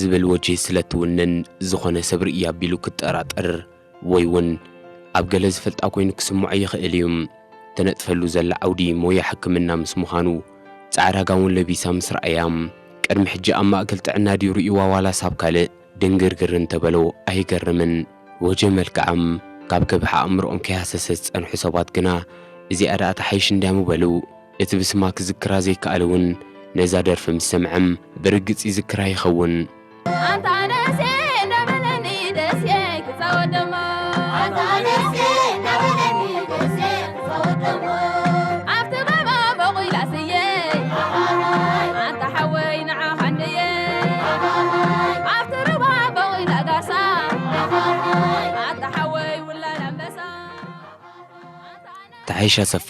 ዝብል ወጅሂ ስለ እትውንን፣ ዝኾነ ሰብ ርእያ ኣቢሉ ክጠራጠር ወይ እውን ኣብ ገለ ዝፈልጣ ኮይኑ ክስምዖ ይኽእል እዩ። ተነጥፈሉ ዘላ ዓውዲ ሞያ ሕክምና ምስ ምዃኑ፣ ጻዕዳ ጋውን ለቢሳ ምስ ረኣያ፣ ቅድሚ ሕጂ ኣብ ማእከል ጥዕና ድዩ ርእይዋ ዋላስ ኣብ ካልእ ድንግርግር እንተበሎ ኣይገርምን። ወጀ መልክዓም ካብ ከብሒ ኣእምሮኦም ከይሃሰሰ ዝጸንሑ ሰባት ግና፣ እዚኣ ደኣ ተሓይሽ እንድያ ምበሉ። እቲ ብስማ ክዝክራ ዘይከኣለ እውን ነዛ ደርፊ ምስ ሰምዐም ብርግጽ ይዝክራ ይኸውን። ኣንታ ደሴ እንዳበለኒ ደሴ ክጻወት ደሞ። ኣንታ ደሴ እንዳበለኒ ደሴ ክጻወት ደሞ። ኣብቲ ባባ በቑላ ስየ። ኣንታ ሓወይ ንዓኻ እንድየ። ኣብቲ ሩባ በቑላ ጋሳ። ኣንታ ሓወይ ውላድ ኣንበሳ። ተሓይሽ ኣሰፋ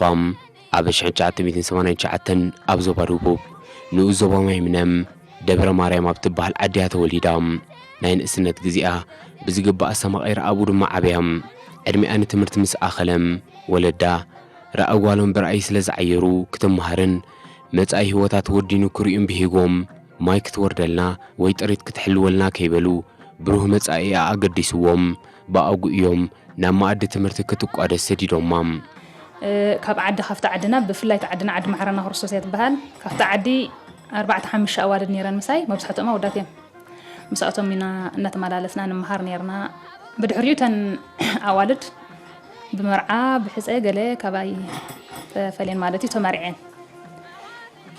ኣብ ሺሕ ትሽዓተ ሚእትን ሰማንያን ትሽዓተን ኣብ ዞባ ደቡብ ንኡስ ዞባ ማይምነ ደብረ ማርያም ኣብ ትበሃል ዓዲ እያ ተወሊዳ። ናይ ንእስነት ግዜኣ ብዝግባእ ኣስተማቒራ ኣብኡ ድማ ዓብያ። ዕድሚኣ ንትምህርቲ ምስ ኣኸለ ወለዳ ራእይ ጓሎም ብራእይ ስለ ዝዓየሩ ክትመሃርን መጻኢ ህይወታ ተወዲኑ ክርእዩን ብሂጎም ማይ ክትወርደልና ወይ ጥሪት ክትሕልወልና ከይበሉ ብሩህ መጻኢኣ ኣገዲስዎም ብኣኡ እዮም ናብ መኣዲ ትምህርቲ ክትቋደስ ሰዲዶማ። እ፣ ካብ ዓዲ፣ ካብቲ ዓድና፣ ብፍላይ እቲ ዓድና ዓዲ ማሕረና ክርስቶስ እያ ትበሃል። ካብቲ ዓዲ ኣርባዕተ ሓሙሽተ ኣዋልድ ነይረን ምሳይ፣ መብዛሕትኦም ኣወዳት እዮም። ምስኣቶም ኢና እናተመላለስና ንምሃር ነይርና። ብድሕሪኡ እተን ኣዋልድ ብመርዓ፣ ብሕፀ ገለ ካባይ ተፈልየን ማለት እዩ፣ ተመርዐን።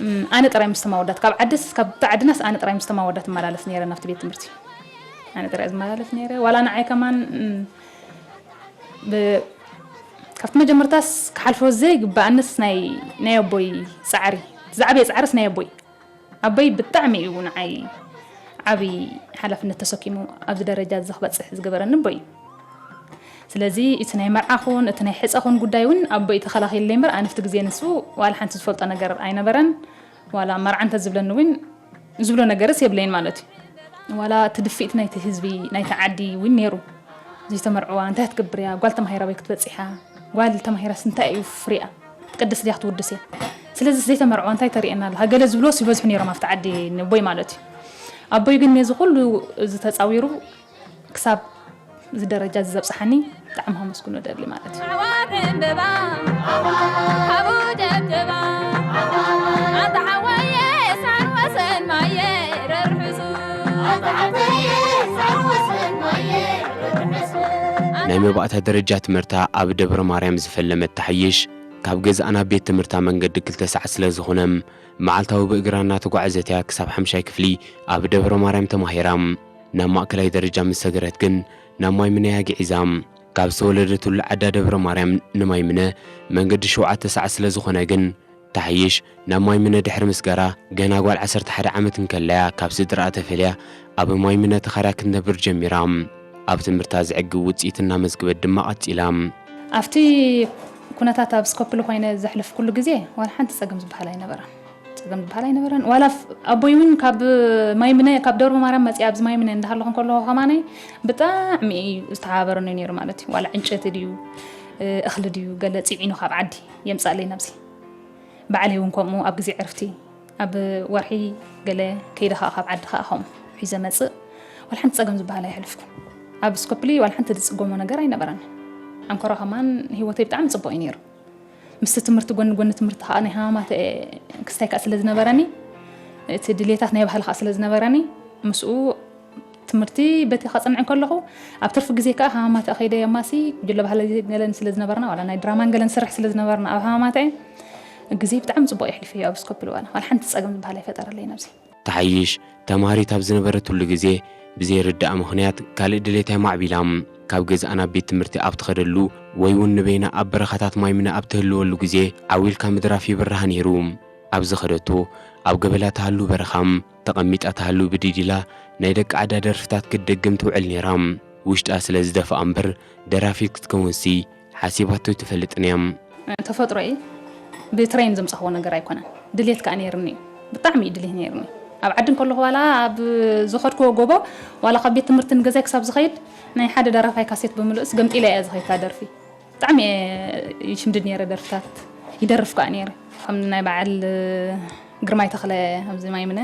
እም፣ ኣነ ጥራይ ምስቶም ኣወዳት፣ ካብ ዓድስ፣ ካብቲ ዓድናስ ኣነ ጥራይ ምስቶም ኣወዳት እመላለስ ነይረ ናብቲ ቤት ትምህርቲ። ኣነ ጥራይ ዝመላለስ ነይረ። ዋላ ንዓይ ከማን፣ እም፣ ብ-፣ ካብቲ መጀመርታስ ክሓልፎ ዘይግበኣንስ ናይ፣ ናይ ኣቦይ ጻዕሪ፣ ዝዓበየ ጻዕርስ ናይ ኣቦይ። ኣቦይ ብጣዕሚ እዩ ንዓይ ዓቢ ሓላፍነት ተሰኪሙ ኣብዚ ደረጃ እዚ ክበጽሕ ዝገበረኒ ኣቦይ እዩ። ስለዚ እቲ ናይ መርዓ ኹን፣ እቲ ናይ ሕጸ ኹን ጉዳይ እውን ኣቦይ ተኸላኺልለይ እምበር፣ ኣነ ኣብቲ ግዜ ንሱ ዋላ ሓንቲ ዝፈልጦ ነገር ኣይነበረን። ዋላ መርዓ እንተ ዝብለኒ እውን ዝብሎ ነገርስ የብለይን ማለት እዩ። ዋላ እቲ ድፍኢት ናይቲ ህዝቢ፣ ናይቲ ዓዲ እውን ነይሩ። ዘይተመርዕዋ እንታይ ክትገብር እያ? ጓል ተማሂራ ኣበይ ክትበጽሕ እያ? ጓል ተማሂራስ እንታይ እዩ ፍሪኣ? ትቅድስ ድያ ክትውድስ እያ? ስለዚ ዘይተመርዕዋ እንታይ ተርእየና ኣለኻ? ገለ ዝብሎስ ይበዝሑ ነይሮም ኣብቲ ዓዲ ንቦይ ማለት እዩ። ኣቦይ ግን ነዚ ኩሉ እዚ ተጻዊሩ ክሳብ እዚ ደረጃ እዚ ዘብጽሓኒ ብጣዕሚ ከመስግኖ ደሊ ማለት እዩ። ኣሕዋት ዕምበባ፣ ሃቡ ጀብጀባ፣ ኣንታ ሓወየ ሳር ወሰን ማየ ረርሕሱ። ኣንታ ሓወየ ሳር ወሰን ማየ ረርሕሱ። ናይ መባእታ ደረጃ ትምህርታ ኣብ ደብረ ማርያም ዝፈለመት ተሓይሽ፣ ካብ ገዛኣ ናብ ቤት ትምህርታ መንገዲ ክልተ ሰዓት ስለ ዝኾነ፣ መዓልታዊ ብእግራ እናተጓዕዘት እያ ክሳብ ሓምሻይ ክፍሊ ኣብ ደብረ ማርያም ተማሂራ። ናብ ማእከላይ ደረጃ ምስ ሰገረት ግን ናብ ማይምነ እያ ግዒዛ። ካብ ዝተወለደትሉ ዓዳ ደብረ ማርያም ንማይምነ መንገዲ ሸውዓተ ሰዓት ስለ ዝኾነ ግን፣ ተሓይሽ ናብ ማይምነ ድሕሪ ምስጋራ፣ ገና ጓል ዓሰርተ ሓደ ዓመት እንከላ እያ ካብ ስድራኣ ተፈልያ ኣብ ማይምነ ተኻርያ ክትነብር ጀሚራ። ኣብ ትምህርታ ዘዕግብ ውጽኢት እናመዝገበት ድማ ቀጺላ። ኣብቲ ኩነታት ኣብ ስኮፕል ኮይነ ዘሕለፍኩሉ ግዜ ዋላ ሓንቲ ጸገም ዝበሃል ኣይነበረን። ጸገም ዝበሃል ኣይነበረን። ዋላ ፍ-፣ ኣቦይ እውን ካብ ማይምነ፣ ካብ ደብረ ማርያም መጺኣ ኣብዚ ማይምነ እንዳሃለኹ እንከለኹ ከማነይ ብጣዕሚ እዩ ዝተሓባበረኒ ነይሩ ማለት እዩ። ዋላ ዕንጨቲ ድዩ፣ እ፣ እኽሊ ድዩ፣ ገለ ጽዒኑ ካብ ዓዲ የምጻለይ ናብዚ። ባዕለይ እውን ከምኡ ኣብ ግዜ ዕርፍቲ፣ ኣብ ወርሒ ገለ ከይደ ኸኣ ካብ ዓዲ ኸኣ ከምኡ ሒዘ መጽእ። ዋላ ሓንቲ ጸገም ዝበሃል ኣይሕልፍኩን። ኣብ ስኮፕሊ ዋላ ሓንቲ ዝጽገሞ ነገር ኣይነበረን። ኣንኮራ ከማን ህይወተይ ብጣዕሚ ጽቡቕ እዩ ነይሩ። ምስቲ ትምህርቲ፣ ጎኒ ጎኒ ትምህርቲ ኸኣ ናይ ሃማማተ ክስታይ ከኣ ስለ ዝነበረኒ፣ እቲ ድሌታት ናይ ባህሊ ኸኣ ስለ ዝነበረኒ፣ ምስኡ ትምህርቲ በቲ ከጽንዕ እንከለኹ፣ ኣብ ትርፊ ግዜ ከኣ ሃማማተ ከይደ የማሲ፣ ጉጅለ ባህሊ ገለን ስለ ዝነበርና፣ ዋላ ናይ ድራማን ገለን ስርሕ ስለ ዝነበርና ኣብ ሃማማተ፣ ግዜ ብጣዕሚ ጽቡቕ የሕሊፈዮ ኣብ ስኮፕል ዋላ። ዋላ ሓንቲ ጸገም ዝበሃል ኣይፈጠረለይን ኣብዚ። ተሓይሽ ተማሃሪት ኣብ ዝነበረትሉ ግዜ፣ ብዘይርዳእ ምኽንያት ካልእ ድሌት ኣየማዕቢላ። ካብ ገዛኣ ናብ ቤት ትምህርቲ ኣብ ትኸደሉ ወይ እውን ንበይና ኣብ በረኻታት ማይምነ ኣብ ትህልወሉ ግዜ፣ ዓው ኢልካ ምድራፍ ይብርሃ ነይሩ። ኣብ ዝኸደቶ፣ ኣብ ገበላ ትሃሉ በረኻ፣ ተቐሚጣ ትሃሉ ብድድ ኢላ፣ ናይ ደቂ ዓዳ ደርፍታት ክትደግም ትውዕል ነይራ። ውሽጣ ስለ ዝደፍኣ እምበር፣ ደራፊት ክትከውንሲ ሓሲባቶ ኣይትፈልጥን እያ። ተፈጥሮይ ብትሬን ዘምጻኽዎ ነገር ኣይኮነን። ድሌት ከኣ ነይርኒ እዩ። ብጣዕሚ እዩ ድሌት ነይርኒ። ኣብ ዓዲ እንከለኹ ዋላ ኣብ ዝኸድክዎ ጎቦ፣ ዋላ ካብ ቤት ትምህርቲ ንገዛይ ክሳብ ዝኸይድ፣ ናይ ሓደ ደራፋይ ካሴት ብምልእስ ገምጢለ እያ ዝኸይድ እታ ደርፊ። ብጣዕሚ እየ ይሽምድድ ነይረ ደርፍታት። ይደርፍ ከኣ ነይረ። ከም ናይ በዓል ግርማይ ተኽለ ኣብዚ ማይምነ፣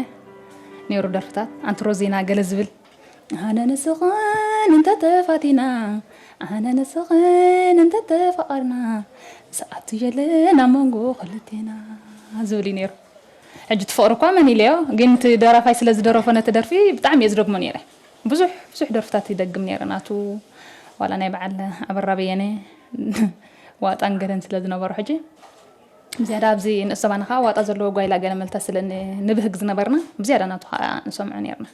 ነይሩ ደርፍታት ኣንቲ ሮዚና ገለ ዝብል ኣነ ንስኽን እንተተፋቲና ኣነ ንስኽን እንተተፋቐርና ሰኣቱ የለን ኣብ መንጎ ክልቴና ዝብል እዩ ነይሩ። ሕጂ እቲ ፍቕሪ እኳ መን ኢለዮ ግን እቲ ደራፋይ ስለ ዝደረፎ ነቲ ደርፊ ብጣዕሚ እየ ዝደግሞ ነይረ። ብዙሕ ብዙሕ ደርፍታት ይደግም ነይረ ናቱ። ዋላ ናይ በዓል ኣበራ በየነ ዋጣን ገለን ስለ ዝነበሩ ሕጂ ብዝያዳ ኣብዚ ንእስ ዘባና ከዓ ዋጣ ዘለዎ ጓይላ ገለ መልታ ስለ ንብህግ ዝነበርና ብዝያዳ ናቱ ከዓ ንሰምዖ ነይርና።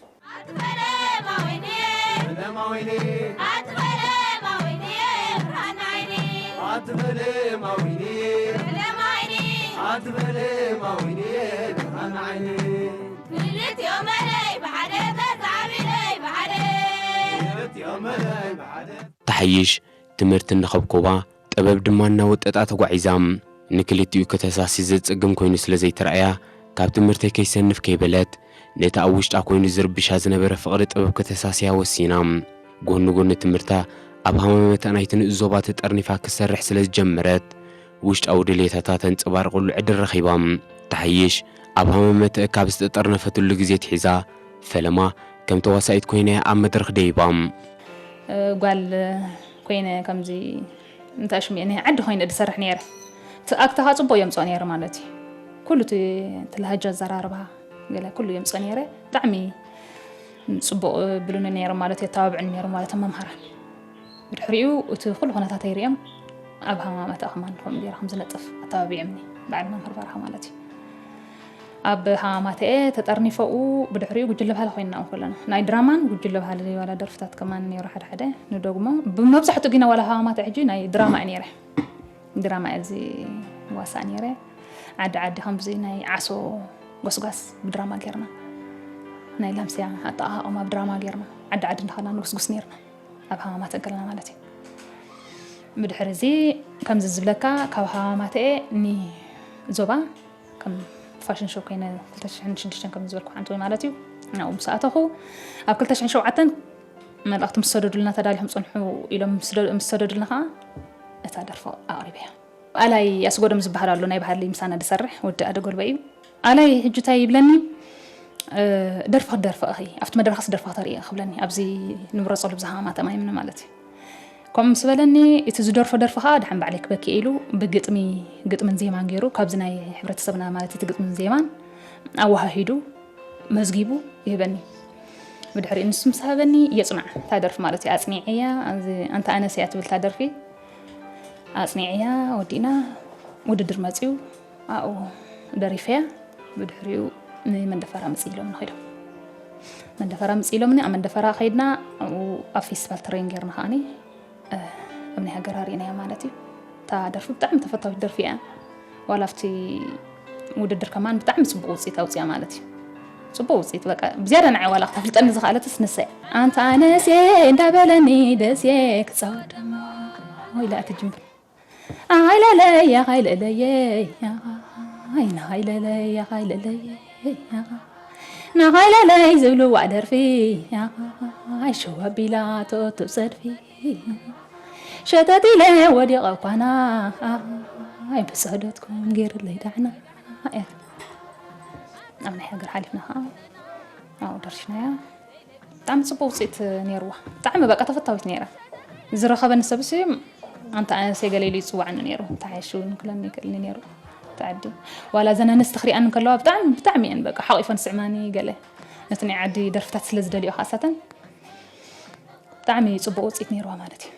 ተሓይሽ ትምህርቲ እናኸብኮባ ጥበብ ድማ እናወጠጣ ተጓዒዛ። ንክልቲኡ ከተሳሲ ዘጸግም ኮይኑ ስለ ዘይተራእያ ካብ ትምህርተይ ከይሰንፍ ከይበለት ነቲ ኣብ ውሽጣ ኮይኑ ዝርብሻ ዝነበረ ፍቕሪ ጥበብ ከተሳስያ ወሲና። ጎኒ ጎኒ ትምህርታ ኣብ ሃማመታ ናይቲ ንኡስ ዞባ ተጠርኒፋ ክትሰርሕ ስለ ዝጀመረት ውሽጣዊ ድሌታታ ተንጸባርቐሉ ዕድል ረኺባ። ተሓይሽ ኣብ ሃማመተ ካብ ዝተጠርነፈትሉ ግዜ ትሒዛ ፈለማ ከም ተዋሳኢት ኮይና ኣብ መድረኽ ደይባ። ጓል ኮይነ ከምዚ እንታይ ሽሙ ናይ ዓዲ ኮይነ ዝሰርሕ ነይረ። እቲ ኣክት ከዓ ፅቡቅ የምፅኦ ነይረ ማለት እዩ። ኩሉ እቲ እቲ ላህጃ ኣዘራርባ ገለ ኩሉ የምፅኦ ነይረ። ብጣዕሚ ፅቡቅ ብሉኒ ነይረ ማለት እዩ። ኣተባብዕኒ ነይሩ ማለት እዮም መምሃራን። ብድሕሪኡ እቲ ኩሉ ኩነታተይ ሪኦም ኣብ ሃማማታ ከማን ከምኡ ገይረ ከም ዝነጥፍ ኣተባቢዖምኒ በዓል መምህር በርሃ ማለት እዩ። ኣብ ሃማማተኤ ተጠርኒፈኡ ብድሕሪኡ ጉጅለ ባህሊ ኮይንና እውን ከለና ናይ ድራማን ጉጅለ ባህሊ ዋላ ደርፍታት ከማን ነይሩ ሓደ ሓደ ንደግሞ ብመብዛሕትኡ ግና ዋላ ሃማማተ ሕጂ ናይ ድራማ እየ ነይረ። ድራማ እየ እዚ ዋሳ ነይረ። ዓዲ ዓዲ ከምዚ ናይ ዓሶ ጎስጓስ ብድራማ ጌርና ናይ ላምስያ ኣጠቓቕማ ብድራማ ጌርና ዓዲ ዓዲ እንዳኸና ንጉስጉስ ነይርና። ኣብ ሃማማተ ከለና ማለት እዩ። ብድሕሪ እዚ ከምዚ ዝብለካ ካብ ሃማማተ ንዞባ ከም ፋሽን ሾው ኮይነ ክልተ ሽሕን ሽዱሽተን ከም ዝበልኩ ሓንቲ ወይ ማለት እዩ ናብኡ ምስ ኣተኹ ኣብ ክልተ ሽሕን ሸውዓተን መልእኽቲ ምስ ሰደዱልና ተዳሊኹም ጽንሑ ኢሎም ምስ ሰደዱልና ከዓ እታ ደርፎ ኣቕሪበያ። ኣላይ ኣስጎዶም ዝበሃል ኣሎ ናይ ባህሊ ምሳና ዝሰርሕ ወዲ ኣደ ጎልበ እዩ። ኣላይ ሕጂ እንታይ ይብለኒ ደርፊ ክትደርፊ ኢኺ ኣብቲ መድረኽስ ደርፊ ክተርኢ ክብለኒ ኣብዚ ንምረፀሉ ብዝሃማ ተማይምኒ ማለት እዩ። ከምኡ ምስ በለኒ እቲ ዝደርፎ ደርፊ ከዓ ድሓን ባዕለይ ክበኪ ኢሉ ብግጥሚ ግጥምን ዜማን ገይሩ ካብዚ ናይ ሕብረተሰብና ማለት እቲ ግጥምን ዜማን ኣወሃሂዱ መዝጊቡ ይህበኒ። ብድሕሪኡ ንሱ ምስ ሃበኒ የፅናዕ እታ ደርፊ ማለት እዩ ኣፅኒዐያ ኣንታ ኣነስ እያ ትብል እታ ደርፊ ኣጽኒዐያ ወዲእና ውድድር መጺኡ ኣብኡ ደሪፈያ ብድሕሪኡ ንመንደፈራ ምጽ ኢሎም ንኸይዶም መንደፈራ ምጽ ኢሎምኒ ኣብ መንደፈራ ከይድና ኣብኡ ኣብ ፌስቲቫል ትረይን ጌርና ከዓኒ ኣብ ናይ ሃገር ኣርእናያ ማለት እዩ እታ ደርፊ ብጣዕሚ ተፈታዊት ደርፊ እያ ዋላ ኣብቲ ውድድር ከማን ብጣዕሚ ጽቡቕ ውጽኢት ኣውጽያ ማለት እዩ ጽቡቕ ውፅኢት በቃ ብዝያዳ ንዓይ ዋላ ክተፍልጠኒ ዝኽኣለትስ ንሰ ኣንታ ኣነሴ እንዳበለኒ ደሴ ክፃወት ደሞ ኢላ ትጅምር ኣይለለየ ካይለለየ ኣይናሃይለለየ ካይለለየ ናኻይለለይ ዝብልዋ ደርፊ ኣይሸዋ ቢላ ተኦቱ ሰድፊ ሸተት ኢለ ወዲቐ ኳና ኣይ ብፀሎትኩም ገይርለይ ዳዕና እያ ኣብ ናይ ሃገር ሓሊፍና ከዓ ኣብኡ ደርሽናያ ብጣዕሚ ፅቡቅ ውፅኢት ነይርዋ ብጣዕሚ በቃ ተፈታዊት ነይራ ዝረኸበኒ ሰብሲ ኣንተ ኣነሰ ገለ ኢሉ ይፅዋዕኒ ነይሩ ተሓየሽ እውን ክለኒ ይክእልኒ ነይሩ ተዓዲ ዋላ ዘን ኣንስቲ ክሪኣኒ ከለዋ ብጣዕሚ ብጣዕሚ እየን በቃ ሓቂፈን ስዕማኒ ገለ ነቲ ናይ ዓዲ ደርፍታት ስለ ዝደልዮ ካሳተን ብጣዕሚ ፅቡቅ ውፅኢት ነይርዋ ማለት እዩ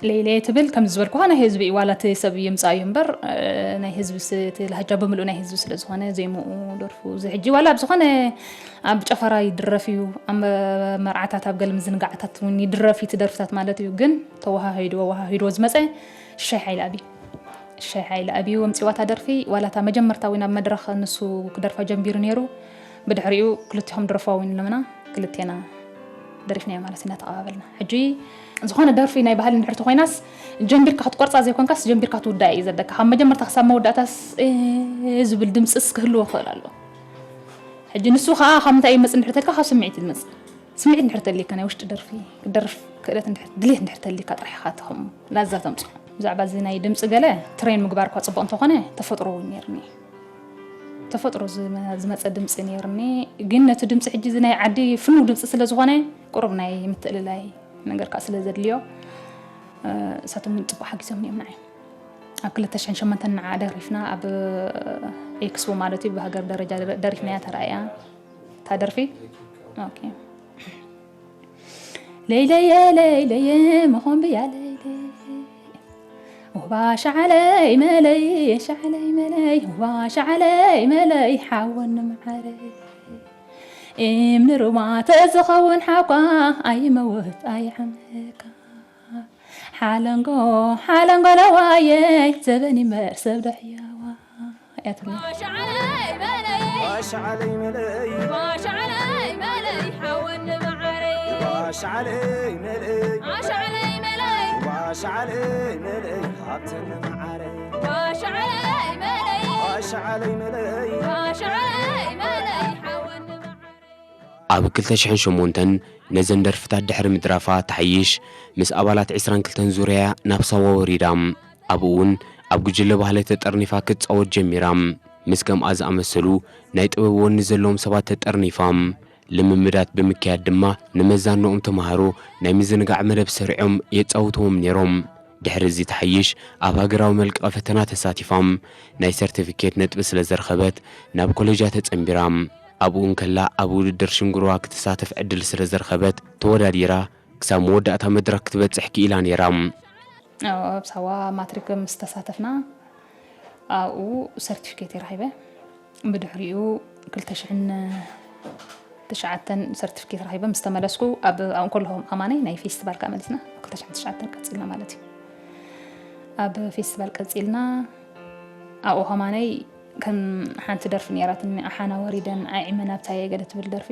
ለይለየ ትብል ከም ዝበልኩኻ ናይ ህዝቢ እዩ ዋላ እቲ ሰብ ይምፃእ እዩ እምበር ናይ ህዝቢ እቲ ላህጃ ብምልኡ ናይ ህዝቢ ስለ ዝኾነ ዜምኡ ደርፉ እዚ ሕጂ ዋላ ኣብ ዝኾነ ኣብ ጨፈራ ይድረፍ እዩ ኣብ መርዓታት ኣብ ገለ ምዝንጋዕታት እውን ይድረፍ እዩ እቲ ደርፍታት ማለት እዩ ግን ተወሃሂድዎ ወሃሂድዎ ዝመፀ ሽሻይ ሓይሊ ኣብዩ ሽሻይ ሓይሊ ኣብዩ ኣምፂዋታ ደርፊ ዋላታ መጀመርታ እውን ኣብ መድረኽ ንሱ ክደርፋ ጀንቢሩ ነይሩ ብድሕሪኡ ክልቲኹም ድረፍዋ እውን ኢሎምና ክልቴና ደሪፍናዮ ማለት ኢና ተቐባበልና ሕጂ ዝኾነ ደርፊ ናይ ባህሊ እንድሕር ተኮይናስ ጀንቢርካ ክትቆርፃ ዘይኮንካስ ጀንቢርካ ትውዳእ እዩ ዘለካ ካብ መጀመርታ ክሳብ መወዳእታስ ዝብል ድምፅስ ክህልዎ ክኽእል ኣሎ ሕጂ ንሱ ከዓ ካብ ምንታይ ይመጽእ እንድሕር ተልካ፣ ካብ ስምዒት እዩ ዝመጽእ። ስምዒት እንድሕር ተልካ፣ ናይ ውሽጢ ደርፊ ክትደርፍ ክእለት እንድሕር፣ ድሌት እንድሕር ተልካ ጥራሕ ኢኻ እቲ ከምኡ ላዛ ተምጽኦ። ብዛዕባ እዚ ናይ ድምጺ ገለ ትሬን ምግባር እኳ ጽቡቕ እንተኾነ፣ ተፈጥሮ እውን ነይርኒ። ተፈጥሮ ዝመ-፣ ዝመጸ ድምጺ ነይርኒ። ግን ነቲ ድምጺ ሕጂ እዚ ናይ ዓዲ ፍኑው ድምጺ ስለ ዝኾነ፣ ቁሩብ ናይ ምትእልላይ ነገር ከዓ ስለ ዘድልዮ፣ እ፣ እሳቶም እውን ጽቡቕ ሓጊዞምኒ እዮም ንዓይ። ኣብ ክልተ ሽሕን ሸሞንተን ንዓ ደሪፍና፣ ኣብ ኤክስፖ ማለት እዩ፣ ብሃገር ደረጃ ደረ-፣ ደሪፍናያ ተራእያ እታ ደርፊ። ኦኬ። ለይለየ ለይለየ መኾንብያ ለይለየ፣ ውባ ሻዕለይ መለይ፣ ሻዕለይ መለይ፣ ውባ ሻዕለይ መለይ፣ ሓወኒ መዓረይ። እምኒ ሩባ ተዝኸውን ሓቋ ኣይመውት ኣይዓመካ። ሓለንጎ፣ ሓለንጎ ለዋየይ፣ ዘበን ይመር ሰብ ዶ ሕያዋ። እያ ትብለኒ። ዋሻዓለይ መለይ፣ ዋሻዓለይ መለይ፣ ሓወኒ መዓረይ። ዋሻዓለይ መለይ፣ ዋሻዓለይ መለይ፣ ዋሻዓለይ መለይ፣ ሃብተኒ መዓረይ። ዋሻዓለይ መለይ፣ ዋሻዓለይ መለይ፣ ዋሻዓለይ መለይ፣ ሓወኒ መዓረይ። ኣብ ክልተ ሽሕን ሸሞንተን ነዘን ደርፍታት ድሕሪ ምድራፋ፣ ተሓይሽ ምስ ኣባላት ዕስራን ክልተን ዙርያያ ናብ ሳዋ ወሪዳ። ኣብኡ እውን ኣብ ጉጅለ ባህሊ ተጠርኒፋ ክትጻወት ጀሚራ። ምስ ከምኣ ዝኣመሰሉ ናይ ጥበብ ወኒ ዘለዎም ሰባት ተጠርኒፋ። ልምምዳት ብምክያድ ድማ ንመዛንኦም ተምሃሮ ናይ ምዝንጋዕ መደብ ሰሪዖም የጻውትዎም ነይሮም። ድሕሪ እዚ፣ ተሓይሽ ኣብ ሃገራዊ መልቀቒ ፈተና ተሳቲፋ ናይ ሰርቲፊኬት ነጥቢ ስለ ዘርኸበት ናብ ኮሌጃ ተጸንቢራ። ኣብኡ እንከላ ኣብ ውድድር ሽንግሩዋ ክትሳተፍ ዕድል ስለ ዘርኸበት ተወዳዲራ ክሳብ መወዳእታ መድረኽ ክትበጽሕ ክኢላ ነይራ። ኣብ ሳዋ ማትሪክ ምስ ተሳተፍና ኣብኡ ሰርቲፊኬት ይረኺበ። ብድሕሪኡ ክልተ ሽሕን ትሽዓተን ሰርቲፊኬት ረኺበ ምስ ተመለስኩ ኣብ ኣብኡ ከለኹ ከማነይ ናይ ፌስቲቫል ከዓ መሊስና ክልተ ሽሕን ትሽዓተን ቀፂልና ማለት እዩ። ኣብ ፌስቲቫል ቀፂልና ኣብኡ ከማነይ ከም ሓንቲ ደርፊ ነይራትኒ ኣሓና ወሪደን ኣይዕመን ኣብታየ ገለ ትብል ደርፊ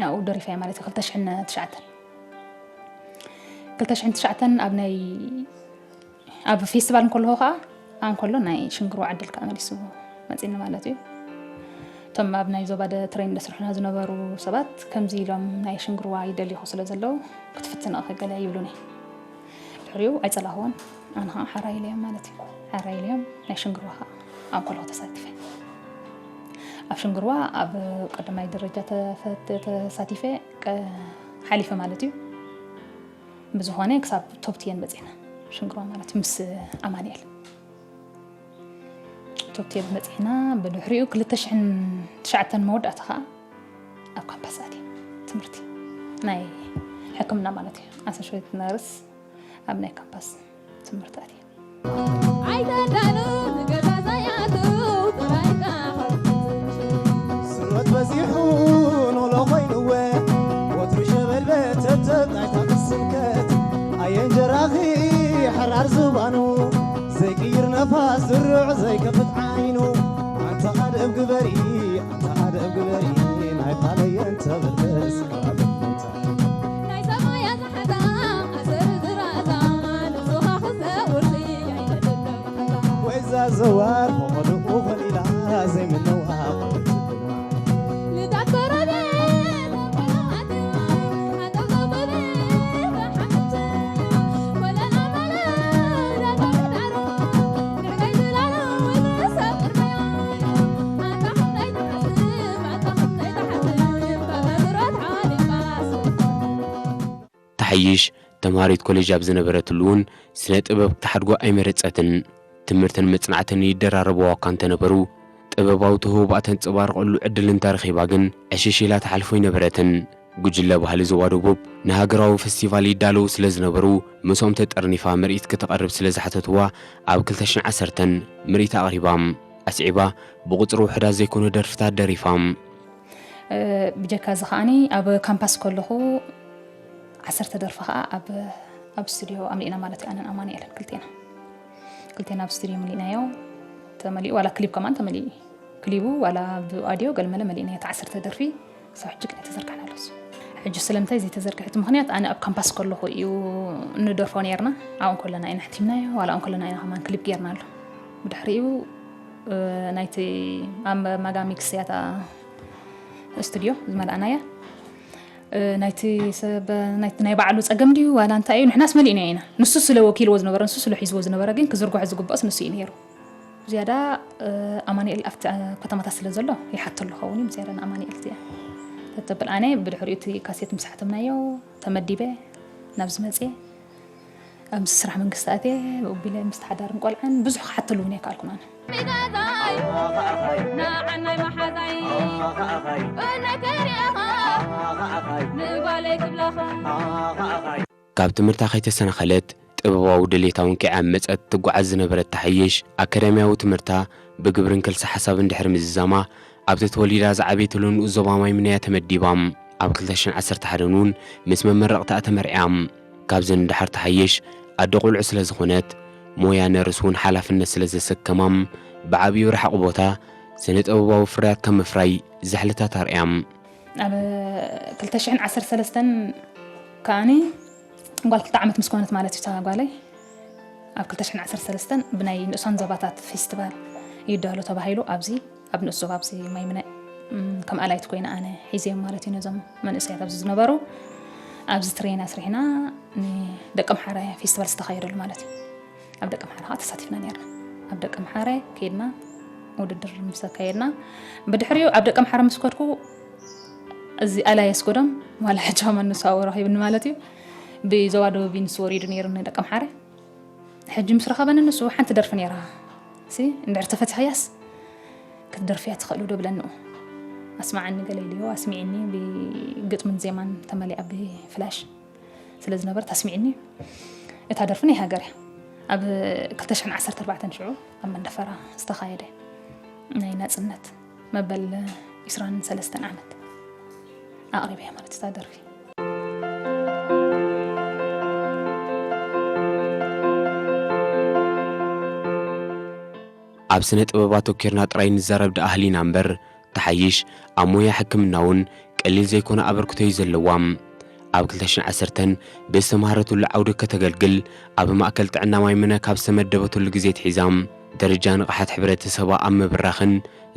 ኣብኡ ደሪፋየ ማለት እዩ። ክልተ ሽሕን ትሽዓተን ክልተ ሽሕን ትሽዓተን ኣብ ናይ ኣብ ፌስቲቫል እንከለኹ ከዓ ኣብ እንከሎ ናይ ሽንግርዋ ዕድል ከዓ መሊሱ መፂኒ ማለት እዩ። እቶም ኣብ ናይ ዞባ ደ ትሬን ደስርሑና ዝነበሩ ሰባት ከምዚ ኢሎም ናይ ሽንግርዋ ይደልይኹ ስለ ዘለዉ ክትፍትንኺ ገለ ይብሉኒ። ድሕሪኡ ኣይፀላኹዎን ኣነ ከዓ ሓራ ኢለዮም ማለት እዩ። ሓራ ኢለዮም ናይ ሽንግርዋ ከዓ ኣብ እንከለኹ ተሳቲፈ። ኣብ ሽንግርዋ ኣብ ቀዳማይ ደረጃ ተፈት- ተሳቲፈ ቀ- ሓሊፈ ማለት እዩ። ብዝኾነ ክሳብ ቶፕ ቴን በፂሕና ሽንግርዋ ማለት እዩ ምስ ኣማንኤል ቶፕ ቴን በፂሕና። ብድሕሪኡ ክልተ ሽሕን ትሽዓተን መወዳእታ ከዓ ኣብ ካምፓስ ኣትየ ትምህርቲ ናይ ሕክምና ማለት እዩ ኣሶሽት ነርስ ኣብ ናይ ካምፓስ ትምህርቲ ኣትየ። ኣይተዳሉ ንገዛ ዘይኣትው ጥራይካ ስሮት በዚሑ ኖሎ ኮይንወ ወትሩ ሸበልበት ተብተብ ናይታ ክስንከት ኣየ እንጀራኺ ሕራር ዝባኑ ዘይቅይር ነፋስ ዝርዕ ዘይከፍት ዓይኑ ኣንታ ኣደብ ግበሪ ኣንታ ኣደብ ግበሪ ናይ ፋለየን ተበልበስ ናይ ሰማያ ዝሓዛ ኣሰር ዝራዛ ንጹሃ ክዘውርሲ ኣይተደለም ወይዛ ዘዋር ፈቐድኡ ኸሊላ ዘይምነዋ ተሓይሽ ተምሃሪት ኮሌጅ ኣብ ዝነበረትሉ እውን ስነ ጥበብ ክትሓድጎ ኣይመረጸትን። ትምህርትን መጽናዕትን ይደራረበዋ እኳ እንተነበሩ፣ ጥበባዊ ተውህቦኣ ተንጸባርቐሉ ዕድል እንተረኺባ ግን ዕሽሽ ኢላ ትሓልፎ ኣይነበረትን። ጉጅለ ባህሊ ዞባ ደቡብ ንሃገራዊ ፈስቲቫል ይዳለዉ ስለ ዝነበሩ፣ ምስኦም ተጠርኒፋ ምርኢት ክተቐርብ ስለ ዝሓተትዋ፣ ኣብ ክልተ ሽሕን ዓሰርተን ምርኢት ኣቕሪባ። ኣስዒባ ብቑጽሪ ውሑዳት ዘይኮኑ ደርፍታት ደሪፋ። ብጀካ እዚ ከዓኒ ኣብ ካምፓስ ከለኹ ዓሰርተ ደርፊ ከዓ ኣብ ኣብ ስቱዲዮ ኣምሊእና ማለት እዩ። ኣነን ኣማኑኤልን ክልቴና ክልቴና ኣብ ስቱዲዮ መሊእናዮ። ተመሊኡ ዋላ ክሊፕ ከማን ተመሊኡ እዩ። ክሊቡ ዋላ ብኣድዮ ገልመለ መሊእናዮ። እቲ ዓሰርተ ደርፊ ክሳብ ሕጂ ግን ኣይተዘርግሐን ኣሎ እሱ። ሕጂ ስለምንታይ ዘይተዘርግሐ እቲ ምኽንያት ኣነ ኣብ ካምፓስ ከለኹ እዩ ንደርፎ ነይርና። ኣብኡ እንከለና ኢና ሕቲምናዮ ዋላ ኣብኡ እንከለና ኢና ከማን ክሊፕ ጌርናሉ። ብድሕሪኡ ናይቲ ኣብ ማጋ ሚክስ እያ እታ ስቱድዮ ዝመልኣናያ። እ፣ ናይቲ ሰብ፣ ናይቲ ናይ ባዕሉ ጸገም ድዩ ዋላ እንታይ እዩ? ንሕናስ መሊእናዮ ኢና። ንሱ ስለ ወኪልዎ ዝነበረ፣ ንሱ ስለ ሒዝዎ ዝነበረ ግን ክዝርግሖ ዝግብኦስ ንሱ እዩ ነይሩ። ዝያዳ፣ እ፣ ኣማኑኤል ኣብቲ፣ እ፣ ከተማታት ስለ ዘሎ ይሓተሉ ኸውን እዩ። ዝያዳ ንኣማኑኤል እዚኣ ተተብል ኣነ ብድሕሪኡ እቲ ካሴት ምስ ሓተምናዮ ተመዲበ ናብዚ መጽየ። ኣብ ምስ ስራሕ መንግስቲ ኣትየ፣ ብኡቢለ ምስ ተሓዳርን ቆልዓን ብዙሕ ክሓተሉ እውን ኣይከኣልኩን ኣነ። ሚዳዛይ፣ ንዓናይ መሓዛይ፣ እነከሪኻ፣ ንጓለይ ክብላኻ። ካብ ትምህርታ ከይተሰናኸለት ጥበባዊ ድሌታ ውንኪዓ መጸት ትጓዓዝ ዝነበረት ተሓይሽ ኣካዳሚያዊ ትምህርታ ብግብርን ክልሰ ሓሳብን ድሕሪ ምዝዛማ ኣብቲ ተወሊዳ ዝዓበየትሉ ንኡስ ዞባ ማይምነያ ተመዲባ። ኣብ ክልተ ሽሕን ዓሰርተ ሓደን እውን ምስ መመረቕታኣ ተመርዕያ። ካብዚ ንደሓር ተሓይሽ ኣደ ቆልዑ ስለ ዝኾነት ሞያ ነርስ እውን ሓላፍነት ስለ ዘሰከማም ብዓብዩ ርሓቕ ቦታ ስነ ጥበባዊ ፍርያት ካብ ምፍራይ ዝሕልታት ኣርያም። ኣብ ክልተ ሽሕን ዓሰርተ ሰለስተን ከኣኒ ጓል ክልተ ዓመት ምስ ኮነት ማለት እዩ እታ ጓለይ። ኣብ ክልተ ሽሕን ዓሰርተ ሰለስተን ብናይ ንኡሳን ዞባታት ፌስቲቫል ይዳሎ ተባሂሉ ኣብዚ ኣብ ንኡስ ዞባ ኣብዚ ማይምነ፣ እም፣ ከም ኣላይት ኮይነ ኣነ ሒዘዮም ማለት እዩ ነዞም መንእሰያት ኣብዚ ዝነበሩ። ኣብዚ ትሬን ኣስሪሕና ንደቂ ኣምሓረ ፌስቲቫል ዝተኻየደሉ ማለት እዩ። ኣብ ደቂ ኣምሓረ ከዓ ተሳቲፍና ነርና። ኣብ ደቂ ኣምሓረ ከይድና ውድድር ምስ ኣካየድና ብድሕሪኡ ኣብ ደቂ ኣምሓረ ምስ ከድኩ እዚ ኣላይ ኣስጎዶም ዋላ ሕጂ ከማን ንሱ ኣብኡ ረኺብኒ ማለት እዩ። ብዞባ ደቡብ እዩ ንሱ ወሪዱ ነይሩ ንደቂ ኣምሓረ። ሕጂ ምስ ረኸበኒ ንሱ ሓንቲ ደርፊ ነይራ ሲ እንድሕር ተፈቲሕያስ ክትደርፍያ ትኽእሉ ዶ ብለንኡ ኣስማዓኒ ገለ ኢልዮ ኣስሚዕኒ ብግጥምን ዜማን ተመሊኣ ብፍላሽ ስለ ዝነበረት ኣስሚዕኒ። እታ ደርፊ ናይ ሃገር እያ። ኣብ ክልተ ሽሕን ዓሰርተ ኣርባዕተን ሽዑ ኣብ መንደፈራ ዝተኻየደ ናይ ናጽነት መበል ዒስራን ሰለስተን ዓመት ኣቕሪበያ ማለት እታ ደርፊ። ኣብ ስነ ጥበብ ኣተኪርና ጥራይ ንዛረብ ደኣ ሃሊና እምበር ተሓይሽ ኣብ ሞያ ሕክምና እውን ቀሊል ዘይኮነ ኣበርክቶ እዩ ዘለዋ። ኣብ ክልተ ሽሕን ዓሰርተን ብዝተምሃረትሉ ዓውዲ ከተገልግል ኣብ ማእከል ጥዕና ማይምነ ካብ ዝተመደበትሉ ግዜ ኣትሒዛ ደረጃ ንቕሓት ሕብረተሰባ ኣብ ምብራኽን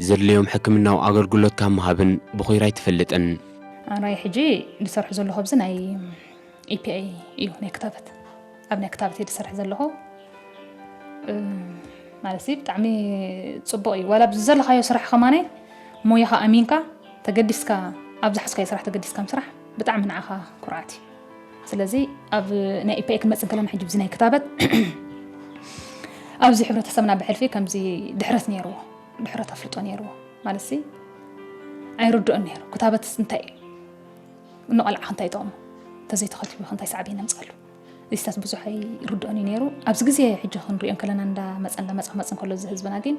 ዘድልዮም ሕክምናዊ ኣገልግሎት ካብ ምሃብን ብኹይራ ኣይትፈልጥን። ኣራይ ሕጂ ዝሰርሑ ዘለኹ ኣብዚ ናይ ኢፒኣይ እዩ ናይ ክታበት ኣብ ናይ ክታበት እየ ዝሰርሕ ዘለኹ። እም፣ ማለት ብጣዕሚ ጽቡቕ እዩ። ዋላ ኣብዚ ዘለኻዮ ስራሕ ከማነ ሞያኻ ኣሚንካ ተገዲስካ ኣብ ዝሓዝካዮ ስራሕ ተገዲስካ ምስራሕ ብጣዕሚ ንዓኻ ኩርዓት እዩ። ስለዚ ኣብ ናይ ኢፒኣይ ክንመጽእ እንከለና ሕጂ ብዚ ናይ ክታበት ኣብዚ ሕብረተሰብና ብሕልፊ ከምዚ ድሕረት ነይርዎ፣ ድሕረት ኣፍልጦ ነይርዎ ማለት ሲ ኣይርድኦን ነይሩ። ክታበትስ እንታይ እዩ? ንቆልዓ ክንታይ ይጠቕሞ? እንተዘይተኸቲቡ ክንታይ ሳዕቤን የምፅኣሉ? እዚታት ብዙሕ ኣይርድኦን እዩ ነይሩ። ኣብዚ ግዜ ሕጂ ክንሪኦ እንከለና እንዳመፀ እንዳመፀ ክመፅእ እንከሎ እዚ ህዝብና ግን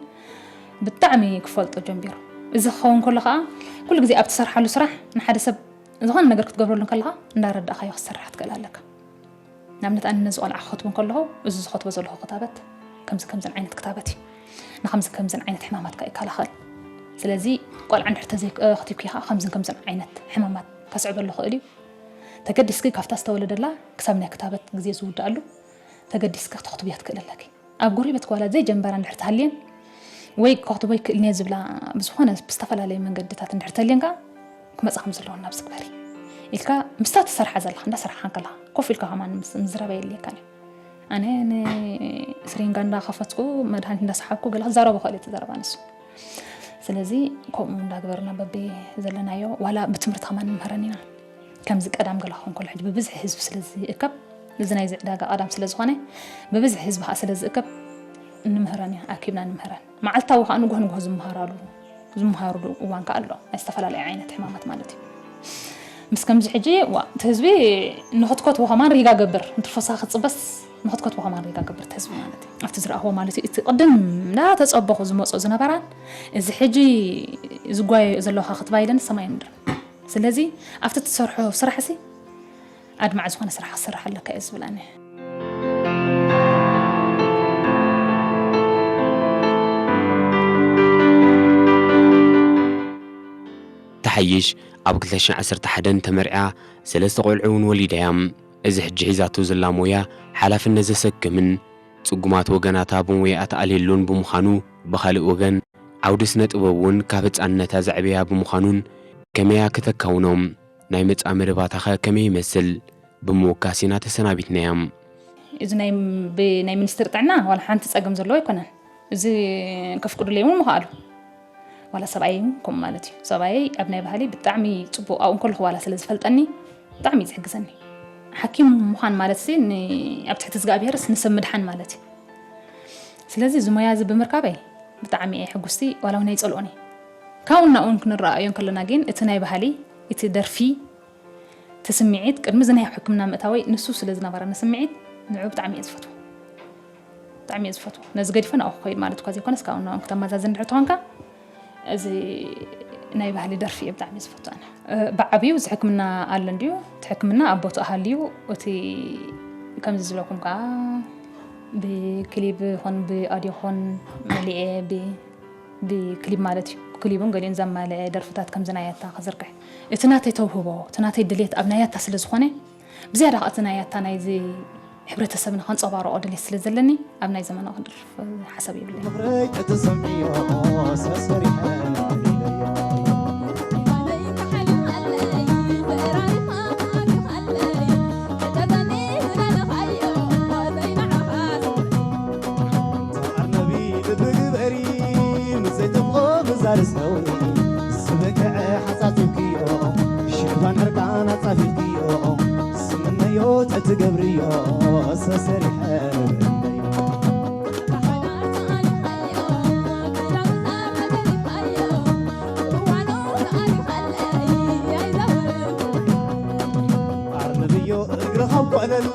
ብጣዕሚ ክፈልጦ ጀምቢሩ። እዚ ክኸውን ከሎ ከዓ ኩሉ ግዜ ኣብ ትሰርሓሉ ስራሕ ንሓደ ሰብ ዝኾነ ነገር ክትገብረሉ እንከለኻ እንዳረዳእኻዮ ክትሰርሕ ክትክእል ኣለካ። ንኣብነት ኣነ ነዚ ቆልዓ ክኸትቦ እንከለኹ እዚ ዝኸትቦ ዘለኹ ክታበት ከምዚ ከምዝን ዓይነት ክታበት እዩ ንከምዚ ከምዝን ዓይነት ሕማማት ከ ይከላኸል። ስለዚ ቆልዓ እንድሕር ተዘይከቲብኪ ከዓ ከምዝን ከምዝን ዓይነት ሕማማት ከስዕበሉ ክእል እዩ። ተገዲስኪ ካብታ ዝተወለደላ ክሳብ ናይ ክታበት ግዜ ዝውድኣሉ ተገዲስኪ ክተኽትብያ ትክእል ኣለኪ። ኣብ ጎረቤት ጓላ ዘይጀንበራ እንድሕር ትሃልየን ወይ ከኽትቦ ይክእልንየ ዝብላ ብዝኾነ ብዝተፈላለየ መንገድታት እንድሕር ተልየን ከዓ ክመፃ ከም ዘለወን ናብዚ ግበሪ ኢልካ ምስታ ትሰርሓ ዘለካ እንዳሰራሕካ እንከለካ ኮፍ ኢልካ ከማን ምስ- ምዝራብ የድልየካን እዩ። ኣነ ንስሪንጋ እንዳኸፈትኩ መድሃኒት እንዳሰሓብኩ ገለ ክዛረቦ ክእል እቲ ዘረባ ንሱ። ስለዚ ከምኡ እንዳግበርና በቢ ዘለናዮ ዋላ ብትምህርቲ ከማን ንምህረን ኢና። ከምዚ ቀዳም ገለ ክኸውን ከሎ ሕጂ ብብዝሒ ህዝቢ ስለ ዝእከብ እዚ ናይዚ ዕዳጋ ቀዳም ስለ ዝኾነ ብብዝሒ ህዝቢ ከዓ ስለ ዝእከብ ንምሃረን ኢና ኣኪብና ንምሃረን መዓልታዊ ከዓ ንጉሆ ንጉሆ ዝምሃራሉ ዝምሃሩሉ እዋን ከዓ ኣሎ ናይ ዝተፈላለዩ ዓይነት ሕማማት ማለት እዩ። ምስ ከምዚ ሕጂ ዋ እቲ ህዝቢ ንኽትከትቦ ከማን ሪጋ ገብር እንትርፎሳ ክፅበስ ንኽትከትቦ ከማን ሪጋ ገብር እቲ ህዝቢ ማለት እዩ ኣብቲ ዝረኣኽዎ ማለት እዩ እቲ ቅድም እንዳተፀበኹ ዝመፁ ዝነበራን እዚ ሕጂ ዝጓየዮ ዘለኻ ክትባይለን ሰማይ ምድር ስለዚ ኣብቲ ትሰርሖ ስራሕ ሲ ኣድማዕ ዝኾነ ስራሕ ክትሰርሕ ኣለካ እየ ዝብል ኣነ። ተሓይሽ ኣብ ክልተ ሽሕን ዓሰርተ ሓደን ተመርዕያ ሰለስተ ቆልዑ እውን ወሊዳ እያ። እዚ ሕጂ ሒዛቶ ዘላ ሞያ ሓላፍነት ዘሰክምን ጽጉማት ወገናታ ብሞያኣ ተኣልየሉን ብምዃኑ ብኻልእ ወገን ዓውዲ ስነ ጥበብ እውን ካብ ህጻንነታ ዘዕበያ ብምዃኑን ከመያ ከተካውኖም? ናይ መጻኢ መደባታኸ ከመይ ይመስል? ብምውካስ ኢና ተሰናቢትናዮም። እዚ ናይ ብናይ ሚኒስትር ጥዕና ዋላ ሓንቲ ጸገም ዘለዎ ኣይኮነን። እዚ ከፍቅዱለይ እውን ምኽኣሉ ዋላ ሰብኣይ እውን ከምኡ ማለት እዩ። ሰብኣይ ኣብ ናይ ባህሊ ብጣዕሚ ጽቡቕ ኣብኡ እንከለኹ ዋላ ስለ ዝፈልጠኒ ብጣዕሚ እዩ ዝሕግዘኒ። ሓኪም ምዃን ማለት ሲ ን- ኣብ ትሕቲ እግዚኣብሄርስ ንሰብ ምድሓን ማለት እዩ። ስለዚ እዚ ሞያ እዚ ብምርካበይ ብጣዕሚ እየ ሕጉስቲ ዋላ እውን ኣይጸልኦን እየ። ካብኡ እናኡን ክንረኣዮ እንከለና ግን እቲ ናይ ባህሊ እቲ ደርፊ እቲ ስምዒት ቅድሚ እዚ ናይ ሕክምና ምእታወይ ንሱ ስለ ዝነበረ ንስምዒት ንዑ ብጣዕሚ እየ ዝፈትዎ። ብጣዕሚ እየ ዝፈትዎ። ነዚ ገዲፈ ናብኡ ክኸይድ ማለት እኳ ዘይኮነስ ካብኡ ናብኡ ክተመዛዝን ድሕር ተኾንካ እዚ ናይ ባህሊ ደርፊ እየ ብጣዕሚ ዝፈትዎ ኣነ። ብዓብዩ እዚ ሕክምና ኣሎ እንድዩ እቲ ሕክምና ኣብ ቦትኡ ሃልዩ እቲ ከምዚ ዝብለኩም ከዓ ብክሊብ ይኹን ብኣድዮ ይኹን መሊኤ ብክሊብ ማለት እዩ። ብክሊብን ገሊኡን ዘማልአ ደርፍታት ከምዚ ናይ ኣታ ክዝርግሕ እቲ ናተይ ተውህቦ እቲ ናተይ ድሌት ኣብ ናይ ኣታ ስለ ዝኾነ ብዝያዳ እቲ ናይ ኣታ ናይዚ ሕብረተሰብና ከንፀባርቆ ድሌት ስለ ዘለኒ ኣብ ናይ ዘመናዊ ክደርፍ ሓሳብ የብለይ። ምኽረይ ተተሰሚዖ ሰሰሪሐ ኣርነቢ ልቢ ግበሪ ምስ ዘይጠፍኦ ምዛርስ ነውሪ ዝበቅዐ ሓጻጺብክዮ ሽክባን ዕርቃን ኣጻፊፍክዮ ስምነዮ ተትገብርዮ ሰሰሪሐ ኣርንብዮ እግርኻ ጓለል